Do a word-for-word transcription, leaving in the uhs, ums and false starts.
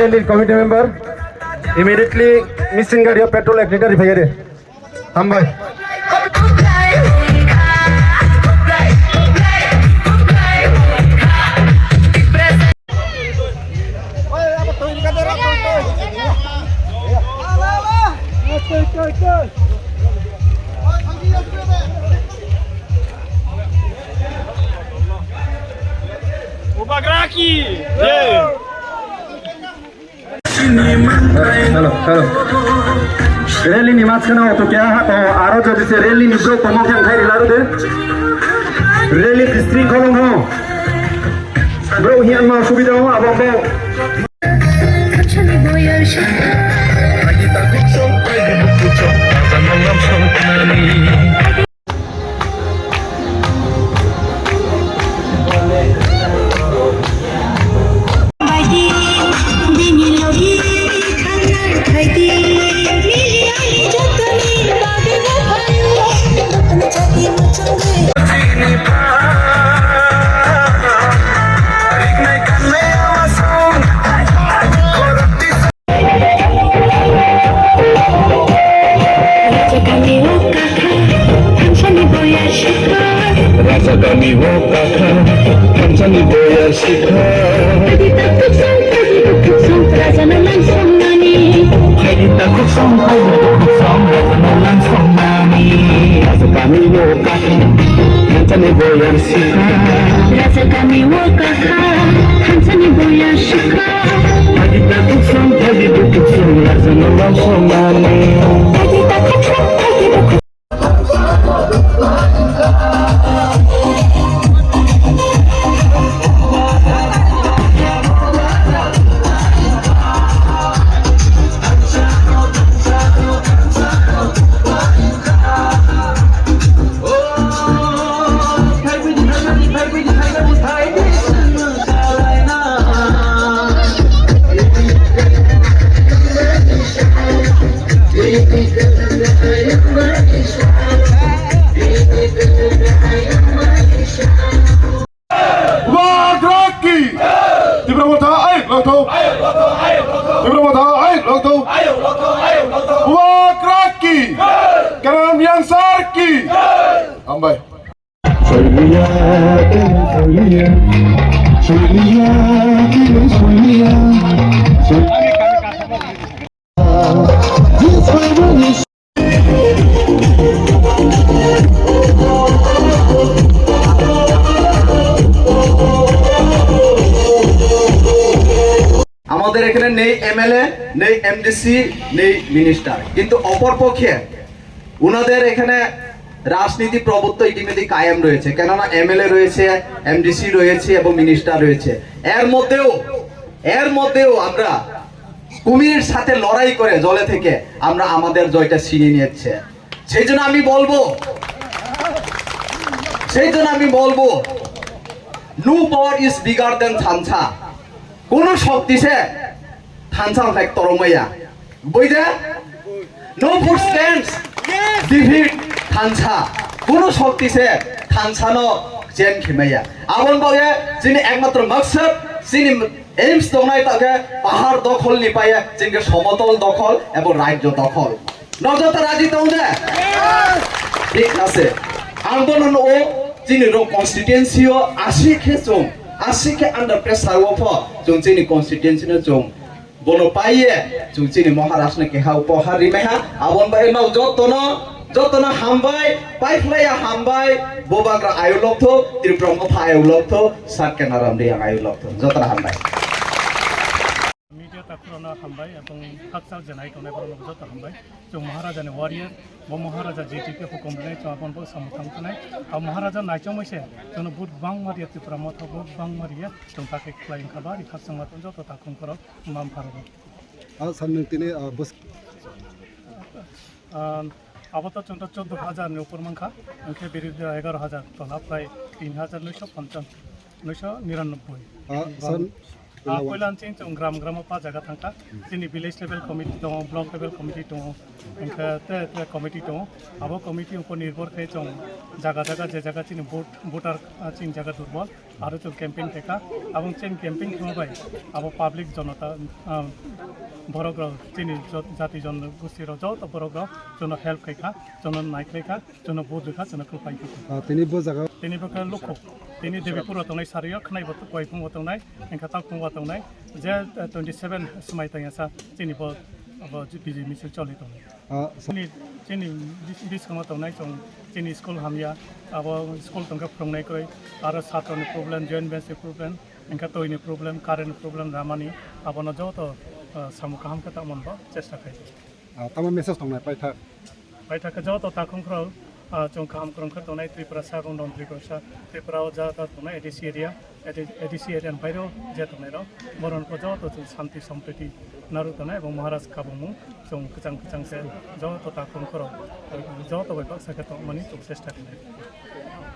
Rally committee member, immediately machine gari o petrol ek litre riphai de. Hambai. Ubagraki! Jai! Hello, hello. Rally ni maskano to kya ha to aro jodi se rally ni bro komo khe khai rilaru de. Rally district kolong ho. Bro hian ma subida ho abo bo. Raja kami o kakha, thansani boya sikha. Phaidi takhuk song, phaidi dukhuk song, rajano langsong nani. Phaidi takhuk song, phaidi dukhuk song, rajano langsong nani. Raja kami o kakha, thansani boya sikha. Raja kami o kakha, thansani boya sikha. Phaidi takhuk song, phaidi dukhuk song, raja Bubagra ki! Tipra Motha ayuk lokthok! Tipra Motha ayuk lokthok! Bubagra ki! Kerem Yangsar ki! Hambai. আমাদের এখানে নেই এমএলএ, নেই এমডিসি, নেই মিনিস্টার, কিন্তু অপরপক্ষে ওনাদের এখানে রাজনীতি প্রভুত্ব ইতিমধ্যেই কায়েম রয়েছে, কেননা এমএলএ রয়েছে, এমডিসি রয়েছে এবং মিনিস্টার রয়েছে। এর মধ্যেও, এর মধ্যেও আমরা কুমিরের সাথে লড়াই করে জলে থেকে আমরা আমাদের জয়টা ছিনিয়ে নিচ্ছে। সেই জন্য আমি বলবো, সেই জন্য আমি বলবো, no power is bigger than thansa. কোনো শক্তি সে thansa wngkha toromaya. Buide? No force can defeat thansa. Kuno shokti se thansa no chen khimaya. Abon baoye chini ekmatro maksad, chini aims tongnai takhe pahar dokhol ni paye chini somotol dokhol ebong rajyo dokhol. Nokjota raji tong de? Thik ase. Ang bono no chini ro constituency o asi khe chung, asi khe under pressure o pho chung chini constituency no chung Bono paiye, chwng chini Maharaj no keha upohar rimaiha, aboni bagwi no jotono, jotono hambai, paiphlaiya hambai, Bubagra ayuk lokthok, Tripura Motha ayuk lokthok, Satya Naram Reang ayuk lokthok, jotono hambai. Media takhurano hambai, ebong hakchal jenai tongnai borokno joto hambai. Chwng Maharajani warrior, bo Maharaja J T K hukum rinai, chwng aboni bagwi samung tang thanai. Abo Maharaja naichomwi se, chwngno vote bangma riya, Tripura Motha vote bangma riya, chwng takhe khlai wngkha ba, ri khakchangma tong joto takhung khorok. Mam phargo. Ah, sir, nwng tini, ah, bus- Ah, abo to chwng to chwddo hajar ni upor mankha, hwnkhe birodhi dol egaro hajar tola, prai tin hajar noisho ponchas, noisho niranobboi. Ah, sir, Ah, poila chwng chwng gram gram o pa jaga thangkha. Chini village level committee tongo, block level committee tongo, hwnkhe te te committee tongo. Abo committee upor nirbhor khe chwng jaga jaga je jaga chini vote, voter, ah, chini jaga durbol. Aro chwng campaign khaikha, aboni chini campaign khaima bai abo public jonota, ah, borok rok chini jat-, jati jon gosti rok joto borok rok chwngno help khaikha, chwngno naikhlaikha, chwngno vote rwkha, chwngno kwplai khaikha. Ah, tini bo jaga. Tini bo khe Lukhu, tini Debipur o tongnai, Sario, Khwnai bo, Koiphung bo tongnai, hwnkhe Takhung bo tongnai, je, eh, twenty seven swmai tangya sa chini bo, bo B J P misil choli tongnai. Ah, sa- Chini, chini bis-, biskango tongnai chwng, chini school hamya, abo school tongkhe phwrwngnai kwrwi, aro satroni problem, joint bench ni problem, hwnkhe twi ni problem, current ni problem ramani, abono joto, ah, samung kaham khe tongmani bo chesta khlai. Ah, tamo message tongnai paithak? Paithak khe joto takhung khorok, ah, chwng kaham kwrwng khe tongnai Tripura sa, Gongdong Tripura sa, Tripura o ja ta tongnai A D C area, A D C area ni bairo je tongnai rok, borok no joto chwng santi sompriti narwk tongnai, ebong Maharaj kabangmung chwng kwchang kwchang se joto takhung khorok joto bai baksa khe tongmani chwng chesta khainai.